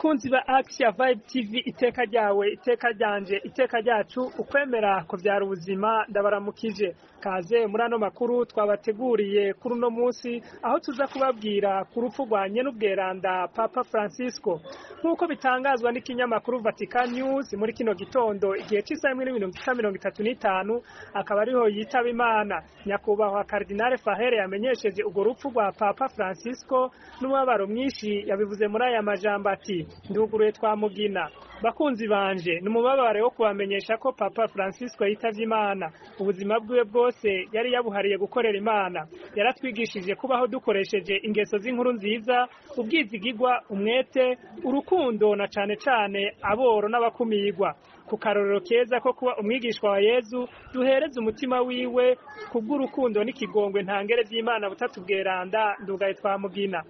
Bakunzi ba Action Vibe TV, iteka ryawe, iteka ryanje, iteka ryacu, ukwemera kuvyara ubuzima, ndabaramukije. Kaze muri ano makuru twabateguriye kuri uno munsi, aho tuza kubabwira ku rupfu rwa nyenubweranda Papa Francisco. Nk'uko bitangazwa n'ikinyamakuru Vatican News, muri kino gitondo igihe c'isaha 1:35 akaba ariho yitaba Imana. Nyakubahwa Cardinal Fahere yamenyesheje urwo rupfu rwa Papa Francisco n'umubabaro mwinshi. Yabivuze muri aya majambo ati: "Nduguruye twamugina. Bakunzi banje, ni umubabaro wo kubamenyesha ko Papa Francisco yitavye Imana. Ubuzima bwiwe bwose yari yabuhariye gukorera Imana. Yaratwigishije kubaho dukoresheje ingeso z'inkuru nziza, ubwizigigwa, umwete, urukundo, na cane cane aboro n'abakumirwa. Ku karorero keza ko kuba umwigishwa wa Yezu, duhereze umutima wiwe kubw'urukundo n'ikigongwe ntangere vy'Imana Butatu Bweranda. Ndugaye twamugina."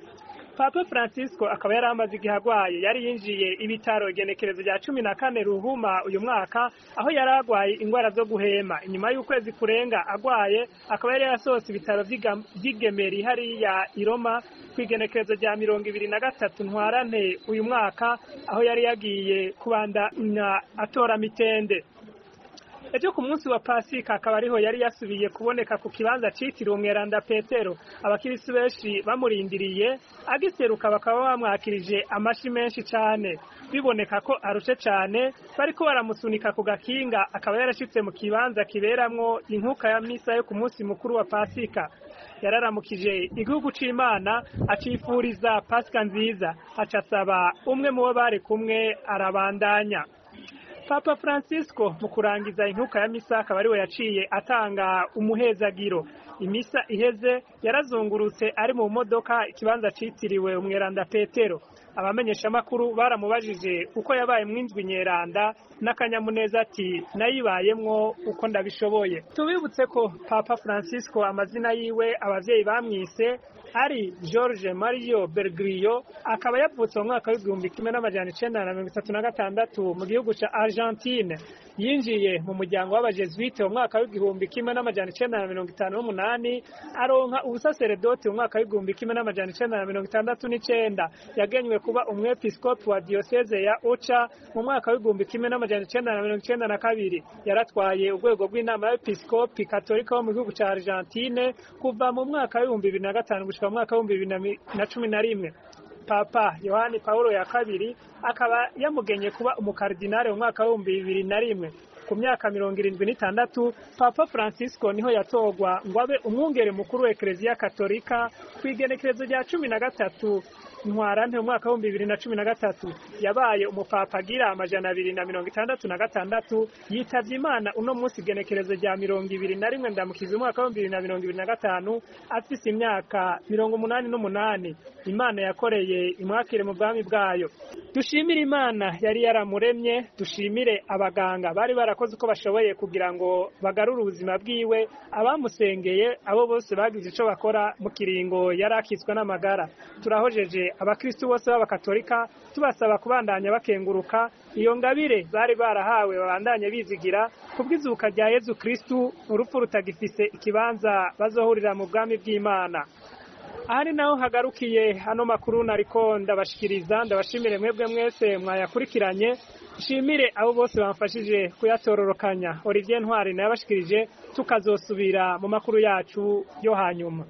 Papa Francisco akaba yari amaze igihe agwaye. Yari yinjiye ibitaro igenekerezo rya 14 Ruhuma uyu mwaka, aho yari agwaye ingwara zo guhema. Inyuma y'ukwezi kurenga agwaye, akaba yari yasohotse ibitaro vy'igemeri hariya i Roma kw'igenekerezo rya 23 Ntwarante uyu mwaka, aho yari yagiye kubandanya atora mitende. Ejo ku munsi wa Pasika akaba ariho yari yasubiye kuboneka ku kibanza citiriwe umweranda Petero, abakirisitu benshi bamurindiriye. Agiseruka bakaba bamwakirije amashi menshi cane, biboneka ko arushe cane, bariko baramusunika ku gakinga. Akaba yarashitse mu kibanza kiberamwo inkuka ya misa yo ku munsi mukuru wa Pasika. Yararamukije igihugu c'Imana, acifuriza Pasika nziza, acasaba umwe mu bo bari kumwe, arabandanya. Papa Francisco mu kurangiza inkuka ya misa akaba ariwe yaciye atanga umuhezagiro. Imisa iheze, yarazungurutse ari mu modoka ikibanza citiriwe umweranda Petero. Abamenyeshamakuru baramubajije uko yabaye mw'indwi nyeranda, n'akanyamuneza ati: "Nayibayemwo uko ndabishoboye." Tubibutse ko Papa Francisco amazina yiwe abavyeyi bamwise ari George Mario Bergoglio, akaba yavutse mu mwaka w'1936 mu gihugu ca Argentine. Yinjiye mu muryango w'abajesuite mu mwaka w'1958, aronka ubusaseredoti mu mwaka w'1969. Yagenywe kuba umwepiskopi wa diocese ya Ocha mu mwaka w'1992. Yaratwaye urwego rw'inama y'episkopi katolika wo mu gihugu ca Argentine kuva mu mwaka w'2005 gushika mu mwaka w'2011. Papa Yohani Paulo ya kabiri akaba yamugenye kuba umukardinale mu mwaka w'2001. Ku myaka 76, Papa Francisco niho yatorwa ngo abe umwungere mukuru wa Ekereziya Katolika kw'igenekerezo rya 13 Ntwarante mu mwaka w'2013. Yabaye umupapa agira 266. Yitavye Imana uno munsi igenekerezo rya 21 Ndamukiza umwaka w'2025, afise imyaka 88. Imana yakoreye imwakire mu bwami bwayo. Dushimire Imana yari yaramuremye, dushimire abaganga bari barakoze uko bashoboye kugira ngo bagarure ubuzima bwiwe, abamusengeye, abo bose bagize ico bakora mu kiringo yari akitswe n'amagara. Turahojeje abakristu bose b'abakatolika, tubasaba kubandanya bakenguruka iyo ngabire bari barahawe, babandanye bizigira kubw'izuka rya Yezu Kristu, urupfu rutagifise ikibanza, bazohurira mu bwami bw'Imana. Aha ni naho hagarukiye hano makuru nariko ndabashikiriza. Ndabashimire mwebwe mwese mwayakurikiranye, nshimire abo bose bamfashije kuyatororokanya. Olivier Ntwari nayabashikirije, tukazosubira mu makuru yacu yo hanyuma.